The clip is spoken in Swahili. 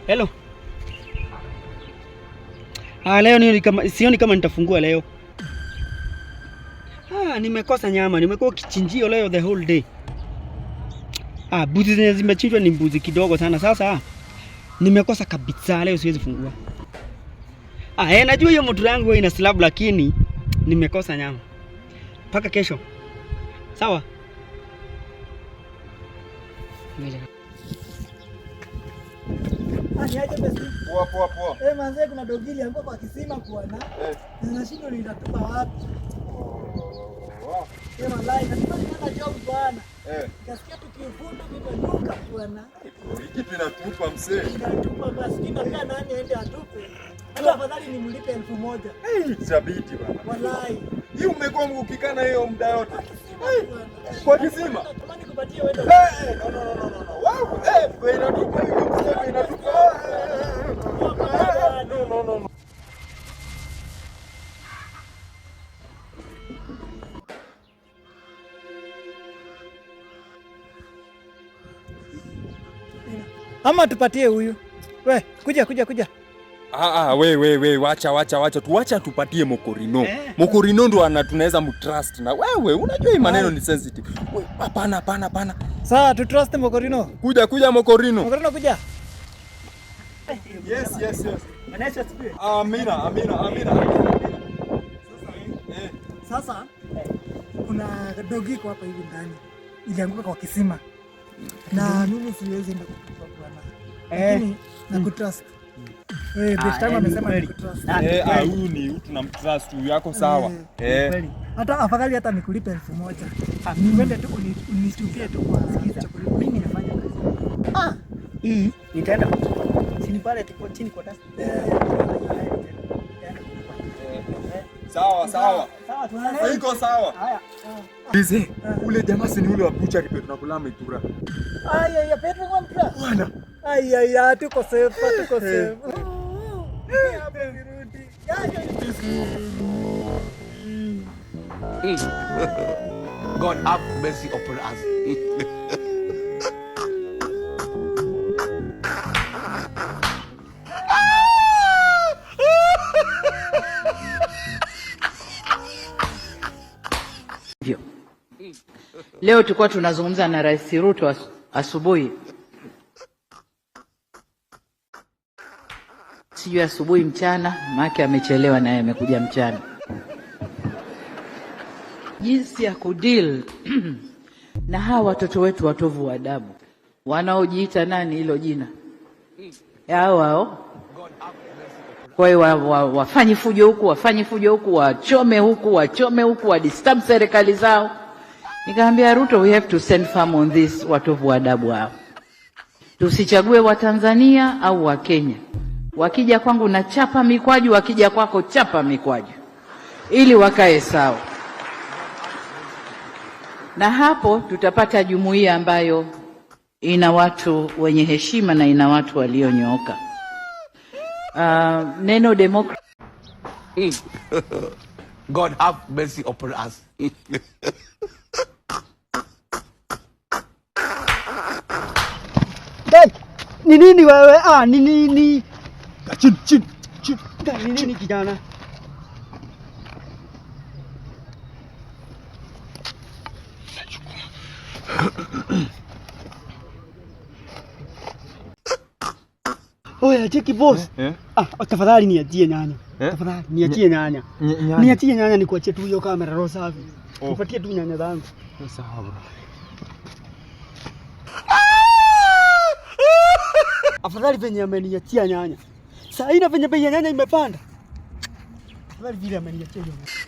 Hello. Ah, leo ni kama sioni kama nitafungua leo. Ah, nimekosa nyama, nimekuwa kichinjio leo the whole day. Ah, mbuzi zenye zimechinjwa ni mbuzi kidogo sana. Sasa nimekosa kabisa leo, siwezi fungua. Ah, najua hiyo moto yangu ina slab lakini nimekosa nyama. Mpaka kesho. Sawa? Poa poa poa. Eh, manze kuna dogi ilianguka kwa kisima bwana. Eh. Na nashindwa nitatupa wapi. Oh. Eh, wallahi na nilikuwa job bwana. Eh. Nikasikia tukivuta kimenuka bwana. Hii kitu inatupa msee. Inatupa maskini pia nani aende atupe. Hata afadhali nimlipe 1000. Eh, itabidi bwana. Wallahi. Hii umekuwa ukikana hiyo muda yote. Kwa kisima bwana. Kwa kisima? Natamani kupatia wewe. Eh, no no no no no. Wow, eh, inatupa hiyo msee, inatupa. No no no no. Ama tupatie huyu. We, kuja kuja kuja. Ah, ah, we we we, wacha wacha wacha tu, wacha tupatie Mokorino. Eh. Mokorino ndo ana tunaweza mtrust na wewe unajua hii maneno ni sensitive. We, hapana hapana hapana. Sawa, tu trust Mokorino. Kuja kuja Mokorino. Mokorino kuja. Yes yes yes. Yesu asifiwe. Amina amina amina. Amina. Sasa eh. Sasa kuna dogi iko hapa hivi ndani ilianguka kwa kisima na mimi siwezi enda kutupa bwana, lakini nakutrust. Eh, best yangu eh, ni amesema kweli. nikutrust. Ah, Eh, ah, kweli. huyu ni huyu tunamtrust huyu yako sawa. Eh. Kweli. Hata afadhali hata nikulipe 1000. Uende tu unitupie tu kwa chakula. Mimi nafanya kazi. Ah, Hii nitaenda kutupa. Si ni pale tuko chini kwa dust. Sawa sawa. Sawa, tunaenda. Iko sawa. Haya. Bize, ule jamaa si ni ule wa butchery pe tunakula mitura. Ai ai Petro kwa mtra. Bwana. Ai ai ai, tuko safe, tuko safe. God have mercy upon us. Hivyo leo tulikuwa tunazungumza na Rais Ruto asubuhi, sijui asubuhi mchana, maana amechelewa naye amekuja mchana, jinsi ya kudeal na hawa watoto wetu watovu wa adabu wanaojiita nani hilo jina hao hao. Kwa hiyo wafanye fujo huku, wafanye fujo huku, wachome huku, wachome huku, wadisturb serikali zao. Nikamwambia Ruto, we have to stand firm on this, watovu wa adabu hao. Tusichague Watanzania au Wakenya. Wakija kwangu na chapa mikwaju, wakija kwako chapa mikwaju, ili wakae sawa. Na hapo tutapata jumuiya ambayo ina watu wenye heshima na ina watu walionyooka. Neno demokrasia God have mercy upon us. Hey, ni nini wewe? Ah, ni nini? Chini chini chini. Ni nini kijana? Oya, cheki boss. Eh? Ah, tafadhali niachie nyanya. Eh? Tafadhali niachie nyanya. Nyanya. Niachie nyanya nikuachie tu hiyo kamera roho safi. Oh. Nipatie tu nyanya zangu. Sawa bro. Afadhali venye ameniachia nyanya. Saa hii na venye bei ya nyanya imepanda. Afadhali vile ameniachia hiyo nyanya.